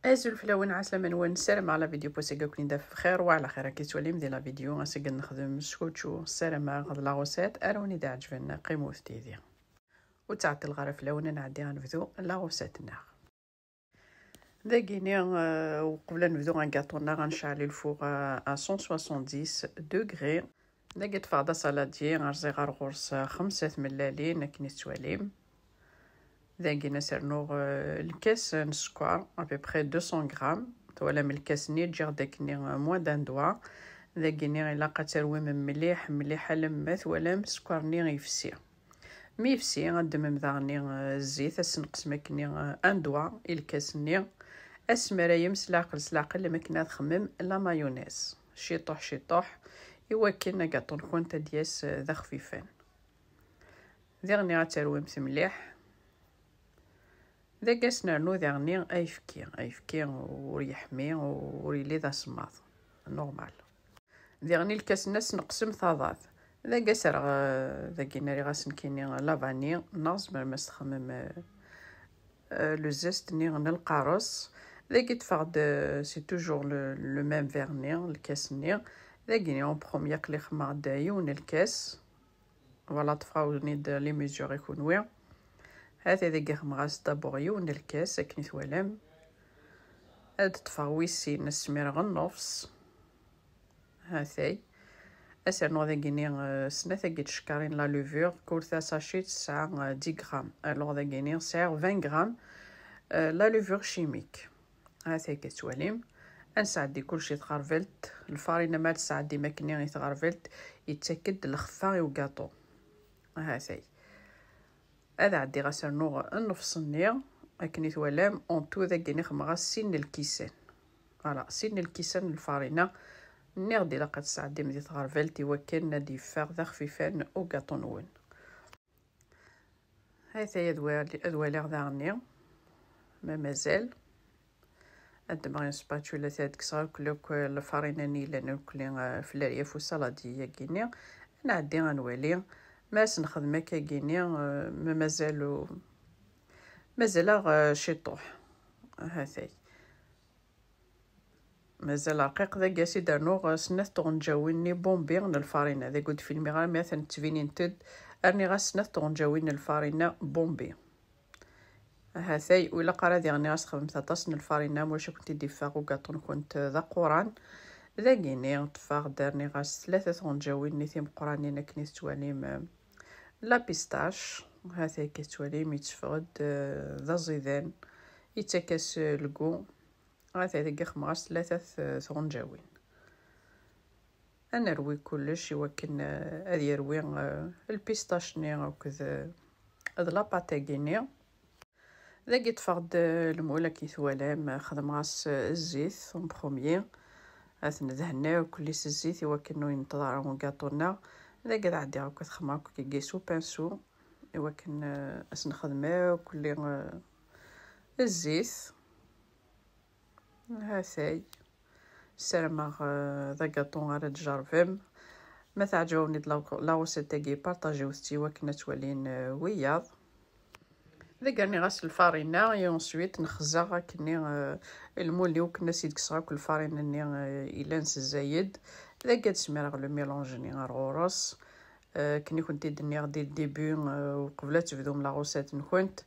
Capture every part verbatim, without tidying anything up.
Azul fell-awen, ɛeslama-nwen, ssarameɣ la vidéo n wass-agi ad ken-id-taf bxir wa ɛla xir. Akka i tettwalim di la vidéo, ass-agi ad nexdem scotchu, ssarameɣ d la recette ara wen-id-iɛeǧben, qqimet yid-i. Ur ttɛeṭṭileɣ ara fell-awen, ad nɛeddi ad nebdu la recette-nneɣ. Dagini, euh, uqbel ad nebdu agaṭu-nneɣ, ad necɛel le four à, à cent soixante-dix degrés. Dagi ṭṭfeɣ-d asaladi, rẓiɣ ar ɣur-s xemsa tmellalin akken i tettwalim. Dagi ad s-rnuɣ, euh, lkas n sskeṛ, à peu près deux cents grammes. Twalam lkas-nni, ǧǧiɣ-d akkenni, euh, moins d'un doigt. Dagini ilaq ad terwim mliḥ, mliḥ alamma twalam sskeṛ-nni yefsi. Mi yefsi, ad d-temmem daɣen, eh, zzit, ad s-tneqsem akkenni, eh, un doigt i lkas-nni. Ad s-tmerayem s leɛqel, s leɛqel, am akken ad txemmem la mayonnaise. Ciṭuḥ, ciṭuḥ, i wakken agaṭu-nkent ad d-yas, eh, d axfifan. Diɣen ad terwimt mliḥ. Dagi ad s-nernu diɣen ayefki, ayefki ur yeḥmi, ur yelli d asemmaḍ, normal. Diɣen i lkas-nni ad s-neqsem taḍat. Dagi ad s-rreɣ, eh, dagi nariɣ-as nekkini la vanille, neɣ tzemrem ad s-txemmem, eh, eh, le zeste-nni n lqares. Dagi ṭṭfeɣ-d, eh, c'est toujours le, le même verre-nni, lkas-nni. Dagi en premier aql-i xemmeɣ-d yiwen lkas. Voilà, ṭṭfeɣ-awen-id les mesures i kunwi. Hati dagi xemmeɣ-as d'abord yiwen lkas akken i twalam. Ad ṭṭfeɣ wis sin, ad smireɣ nnefs. Hatay. Ad s-rnuɣ dagini, eh, snat agi tcekkarin la levure, kul tasacit tesɛa, eh, dix grammes. Alors dagini sɛiɣ vingt grammes, eh, la levure chimique. Hatay akka tettwalim. Ad nesɛeddi kulci i tɣerbalt. Lfarina ma tesɛeddim akkenni i tɣerbalt, yettak-d lxeffa i ugaṭu. Hatay. Ad ɛeddiɣ ad s-rnuɣ nnefs-nni, akken i twalam, en tout dagini xemmeɣ-as sin n lkisan. Voilà, sin n lkisan n lfarina. Nniɣ-d ilaq ad tesɛeddim di tɣerbalt i wakken ad d-yeffeɣ d axfifan ugaṭu-nwen. Hatay ad wali-, ad waliɣ daɣenni ma mazal. Ad ddmeɣ une spatule, ad kkseɣ akk, akk lfarina-nni yellan akk, eh, f leryaf usaladi-agi-nni. Ad nɛeddi ad nwali ma as-nexdem akkagi-nni, eh, ma mazal u-, mazal-aɣ, eh, ciṭuḥ. Hatay. Mazal rqiq. Dagi ad s-id-rnuɣ, eh, snat tɣenǧawin-nni bombi n lfarina. Dagi ur d-filmiɣ ara, mi atan ttbinint-d. Rniɣ-as snat tɣenǧawin n lfarina bombi. Hatay, ur ilaq ara diɣen ad s-txedmemt aṭas n lfarina, ma ulac ad kent-id-iffeɣ ugaṭu-nkent d aquran. Dagini ṭṭfeɣ-d, rniɣ-as tlata tɣenǧawin-nni timeqqranin akken i tettwalim, eh, la pistache. Hatay akka tettwalim, yetteffeɣ-d, eh, d aẓidan, yettak-as, eh, le goût. Hatay dagi xemmeɣ-as tlata t-, tɣenǧawin. Ad nerwi kullec i wakken, eh, ad yerwi, eh, lpistac-nni akked, eh, d la pâte-agi-nni. Dagi ṭṭfeɣ-d, eh, lmul akken i twalam, eh, xedmeɣ-as, eh, zzit en premier. Ad t-nedhen akk s zzit i wakken ur yenṭeḍ ara ugaṭu-nneɣ. Dagi ad ɛeddiɣ akk ad xedmeɣ akk kigi s upinsu i wakken, eh, ad s-nexdem akk, eh, zzit. Hatay. Ssarameɣ, eh, d agaṭu ara d-tjerrbem. Ma teɛǧeb-awen-id la, la recette-agi, partagiwet-tt i wakken ad twalin, eh, wiyaḍ. Dagi rniɣ-as lfarina, et ensuite nexzeɣ akkenni, eh, lmul-iw, akken ad s-id-kkseɣ akk lfarina-nni, eh, yellan s zzayed. Dagi ad smireɣ le mélange-nni ar ɣur-s. Eh, akken i kent-id-nniɣ di début, eh, uqbel ad tebdum la recette-nkent,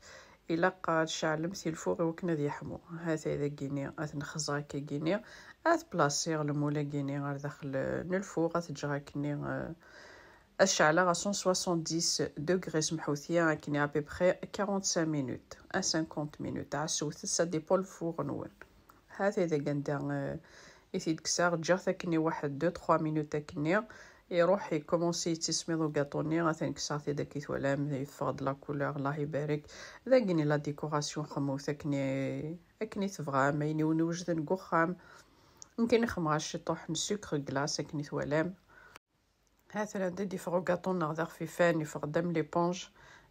ilaq ad tceɛlemt i lfuṛ i wakken ad yeḥmu. Hatay dagini, ad t-nexzeɣ akkagini, ad plasiɣ lmul-agini ɣer daxel, eh, n lfuṛ, ad t-ǧǧeɣ akkenni, eh, ad ceɛleɣ à cent soixante-dix degrés, semḥut-iyi, akkenni à peu près quarante-cinq minutes, à cinquante minutes, ɛassewt, ça dépend lfuṛ-nwen. Hatay dagi anda, eh, i t-id-kkseɣ, ǧǧiɣ-t akkenni waḥed deux trois minutes akkenni, iruḥ, ikumunsi yettismiḍ ugaṭu-nni, atan kkseɣ-t-id akken i twalam, yeffeɣ-d la couleur, Allah ibarek. Dagini la décoration, xemmut akkenni, akkenni tebɣam, ayen i wen-iwejden deg uxxam. Nekkini xemmɣeɣ ciṭuḥ n sucre glace akken i twalam. Hatran da d-yeffeɣ ugaṭu-nneɣ d axfifan, yeffeɣ-d am l'éponge.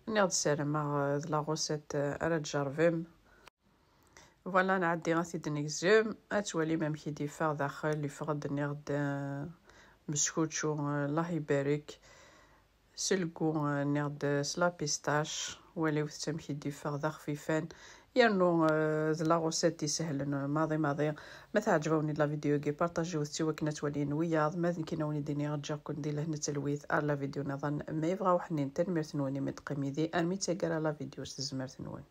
Nniɣ-d ssarameɣ, eh, d la recette, eh, ara d-tjerrbem. Voilà, nɛeddi ad t-id-negzem, ad twalim amek i d-yeffeɣ daxel. Yeffeɣ-d, nniɣ-d, eh, meskučču, eh, Allah ibarek. S lgu, eh, nniɣ-d, eh, s la pistache. Waliwet amek i d-yeffeɣ d axfifan. Yernu eh, d la recette isehlen maḍi maḍi. Ma teɛǧeb-awen la vidéo-agi, partagiwet-tt i wakken ad twalin wiyaḍ. Ma d nekkini ad wen-d-iniɣ ǧǧiɣ-ken di lehna d talwit ar la vidéo nniḍen ma yebɣa uḥnin. Tanemmirt-nwen imi d-teqqim yid-i armi d taggara la vidéo s tezmert-nwen.